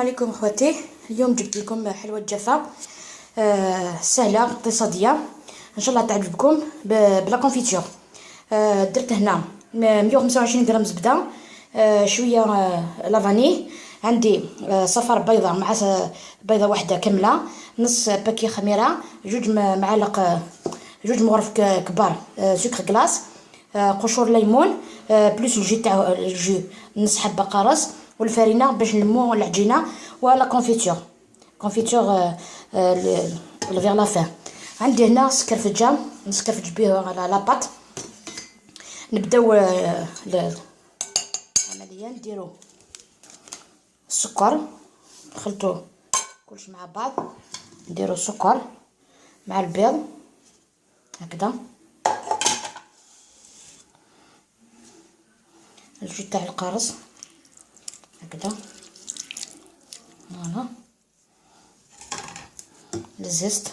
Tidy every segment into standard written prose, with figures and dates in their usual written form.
عليكم اخواتي. اليوم جبت لكم حلوة جافة سهلة اقتصاديه، ان شاء الله تعجبكم ب la confiture. درت هنا 125 غرام زبده، شوية la vanille، عندي صفار بيضة مع بيضة واحدة كامله، نص paquet خميره، جوج معالق، جوج مغارف كبار sucre glace، قشور ليمون، plus ال jus تاع ال jus، نص حبه قارص، والفرينه باش نلمو العجينة، و la confiture vers la fin. عندي هنا سكرفجه نسكرفج به على la pâte. نبداو العمليه، نديرو السكر، نخلطو كلش مع بعض، نديرو السكر مع البيض هكذا، ال jus تاع القارص هكذا، voilà، ال zeste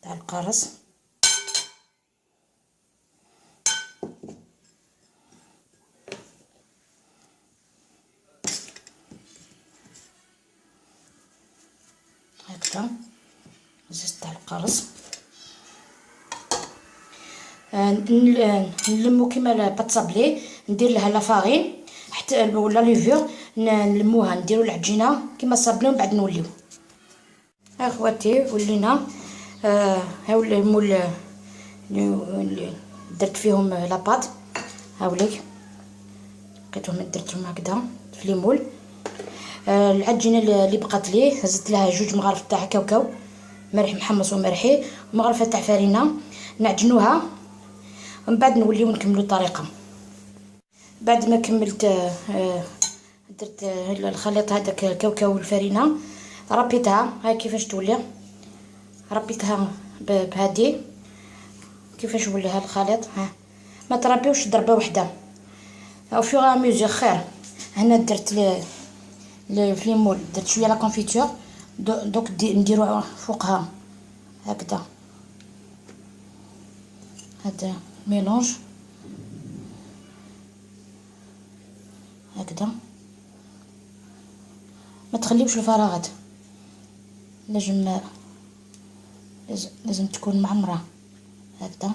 تاع القارص، هكذا ال zeste تاع القارص. نلمو كيما pâte sablée، ندير لها la farine حتى ولا levure، نلموها، نديرو العجينة كيما صابلي، ومن بعد نوليو. اخواتي ولينا، هاو les moules اللي درت فيهم la pâte، هاوليك لقيتهم، درتهم هكذا في les moules. العجينة اللي بقات لي زدت لها جوج مغارف تاع كاوكاو مرحي محمص ومرحي، ومغرفه تاع فرينه، نعجنوها ومن بعد نوليو نكملو الطريقه. بعد ما كملت درت الخليط هذاك الكاوكاو والفرينه، ربيتها، هاي كيفاش تولي، ربيتها بهادي، كيفاش ولى هذا الخليط. ها ما تربيوش ضربه وحده، au fur et à mesure خير. هنا درت les في les moules، درت شوية la confiture، دوك نديرو فوقها هكذا هذا mélange هكذا. ما تخليوش الفراغات، لازم تكون معمره هكذا.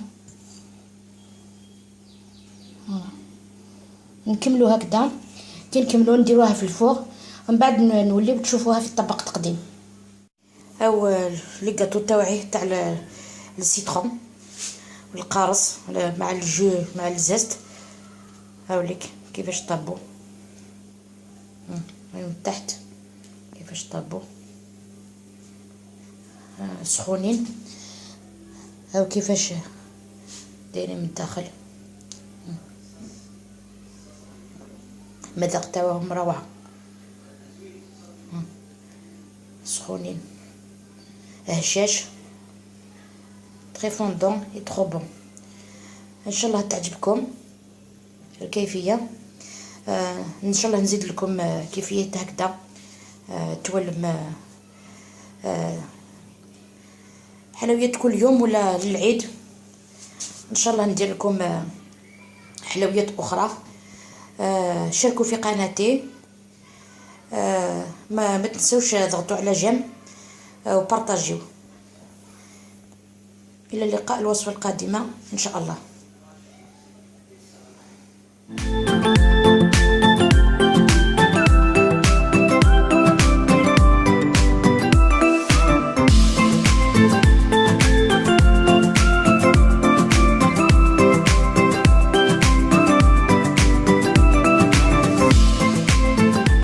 نكملو هكذا، كي نكملو نديروها في ال four، ومن بعد نوليو تشوفوها في الطبق التقديم. هاو les gâteaux تاوعي تاع ال citron والقارص مع ال jus مع ال zeste، هاوليك كيفاش طابو من تحت، كيفاش طابو سخونين، هاو كيفاش دايرين من الداخل، المذاق تاعهم روعه، سخونين هشاش، très fondants et trop bons. ان شاء الله تعجبكم الكيفيه. ان شاء الله نزيد لكم كيفية هكذا تولم حلويات كل يوم ولا للعيد. ان شاء الله ندير لكم حلويات اخرى. شاركوا في قناتي، ما تنسوش تضغطوا على j'aime وبارطاجيو. الى اللقاء الوصفة القادمة ان شاء الله.